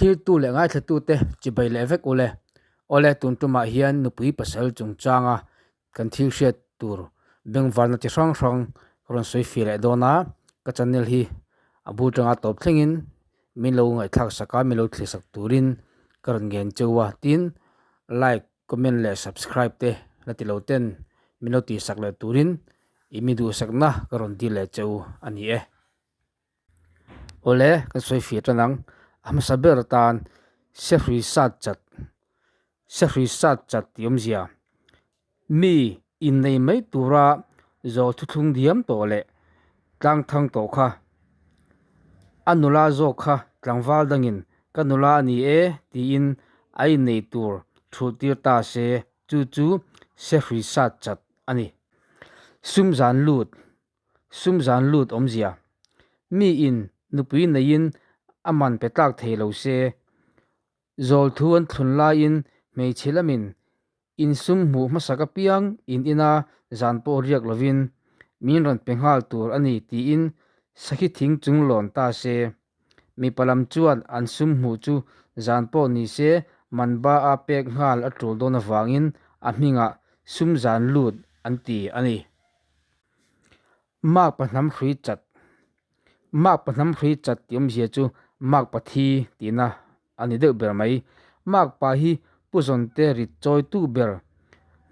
Thlirtu leh ngaithlatute chibai leh vek ule. Awle tun tumah hian nupui pasal chungchanga kan thil hriat tur bengvarna chi hrang hrang ka rawn sawi fih leh dawn a, ka channel hi a bul tanga tawp thlengin min lo ngaihthlak sak a, min lo thlir sak turin ka rawn ngen cheu a, tin like comment leh subscribe te la ti lo ten min lo tih sak leh turin i mi duhsakna ka rawn dil leh cheu a ni e. Awle kan sawi fih tan ang, a hmasa ber atan Sehri sat chat Sehri sat chat tih awmzia mi innei mai tura zawh thuthlung diam tawh leh tlang thang tawh kha a nula zawk kha tlangval dangin ka nula a ni e tiin a innei tur thulh tir ta se chu chu Sehri sat chat a ni. Sum zan lut Sum zan lut awmzia. Mi in nupui neiin a man pe tlak thei lo se. Zawl thu an thlun laiin hmeichhe lamin in sum hmuh hmasak apiang in ina zan pawh riak lovin min rawn pe nghal tur a ni tiin sakhi thing chung lawn ta se. Mipa lam chuan an sum hmuh chu zan pawh ni se man ba a pek nghal a tul dawn avangin a hmingah sum zan lut an ti a ni. Mark pahnam hrui chat Mark pahnam hrui chat tih awmzia chu Mark pathi tihna a ni deuh ber mai. Mark pa hi Pu Zawnte rit chawitu ber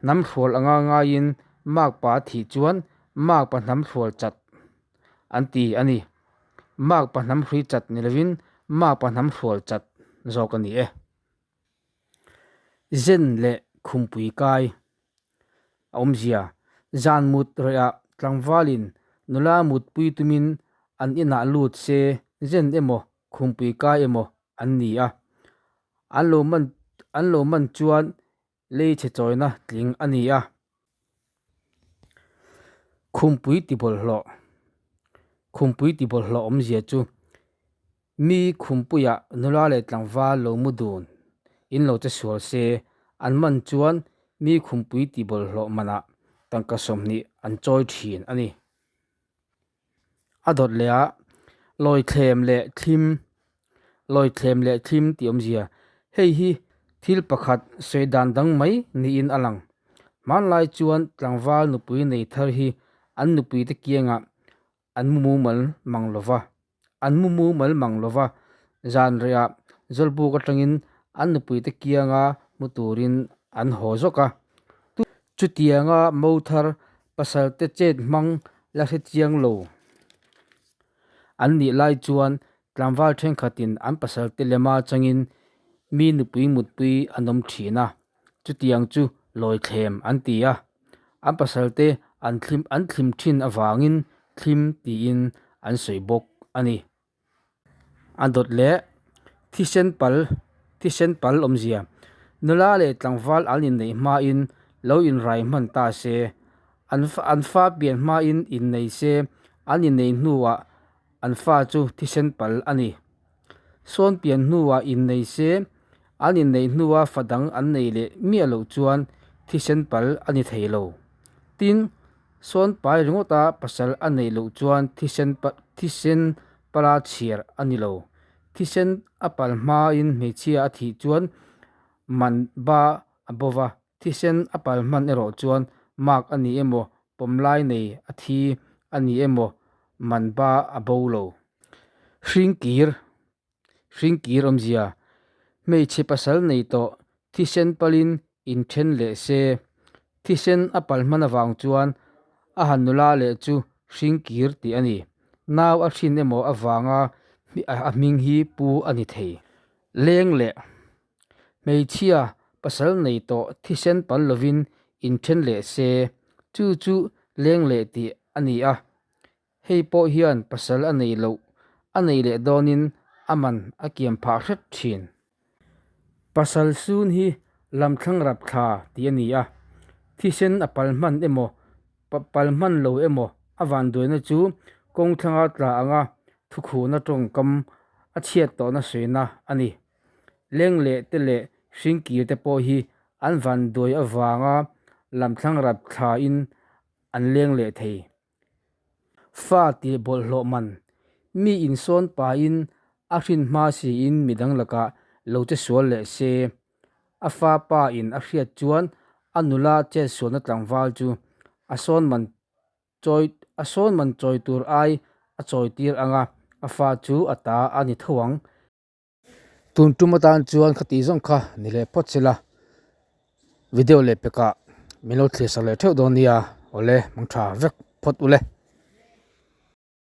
hnam hrual anga ngaiin Mark pa a thih chuan Mark pahnam hrual chat an ti a ni. Mark pahnam hrui chat ni lovin Mark pahnam hrual chat zawk a ni e. Zen leh khumpui kai a awmzia. Zan mut rawihah tlangvalin nula mutpui tumin an inah lut se zen emaw khumpui kai emaw an ni a. An lo man an lo man chuan lei chhe chawina tling a ni a. Khumpui ti bawlhhlawh Khumpui ti bawlhhlawh awmzia chu Mi khumpuiah nula leh tlangval lo mu dun in lo che sual se, an man chuan mi khumpui ti bawlhhlawh manah tangka 20 an chawi thin a ni. A dawt leh ah lawithlem leh thlim, lawithlem leh thlim tih awmzia, hei hi thil pakhat sawi dan dang mai niin a lang. Hmanlai chuan tlangval nupui nei thar hi an nupuite kiangah an mu mumal mang lo va, an mu mumal mang lo va, zan rehah Zawlbuk atangin an nupuite kianga hmu turin an haw zawk a. Chutianga mo thar pasalte chet hmang la hre chiang lo an nih lai chuan tlangval thenkhatin an pasalte lema changin mi nupui mutpui an awm thin a. Chutiang chu lawithlem an ti a, an pasalte an thlim an thlim thin avangin thlim tiin an sawi bawk a ni. A dawt leh thisen pal thisen pal awmzia nula leh tlangval an inneih hmain lo inrai hman ta se, an an fa pian hmain innei se an inneih hnuah an fa chu thisen pal a ni. Sawn pian hnuah innei se, an inneih hnua fa dang an nei leh miah loh chuan thisen pal a ni thei lo. Tin, sawn pai ringawta pasal a neih loh chuan thisen thisen pala chhiar a ni lo. Thisen a pal hmain hmeichhia a thih chuan man ba a bo va, thisen a pal hman erawh chuan mark a ni emaw, pawmlai nei a thi a ni emaw, man ba a bo lo. Hringkir, Hringkir awmzia, Hmeichhe pasal nei tawh thisen palin inthen leh se. Thisen a pal hman avang chuan a han nula leh chu hringkir tih a ni. Nau a hrin emaw avanga a hming hi pu a ni thei. Leng leh Hmeichhia pasal nei tawh thisen pal lovin inthen leh se, chu chu leng leh tih a ni a. Hei pawh hian pasal a nei loh, a nei leh dawnin a man a kiam phah hret thin. Pasal sun hi lamthlang rap thla tih a ni a, thisen a pal hman emaw, pal hman lo emaw a vanduaina chu kawngthlanga tla anga thukhuna tawngkam a chhiat tawhna sawiina a ni. Leng leh te leh hringkir te pawh hi an vanduai avanga lamthlang rap thlain an leng leh thei. Fa tih bawlhhlawh man, mi insawn pahin a hrin hma siin midang lakah lo che sual leh se. A fa pa in a hriat chuan a nula chetsualna tlangval chu a sawn man chawi a sawn man chawi tur ai a chawi tir ang a, a fa chu a ta a ni tho ang. Tun tum atan chuan khati zawng kha ni leh phawt sela, video leh pekah min lo thlir sak leh theuh dawn nia, awle mang tha vek phawt ule.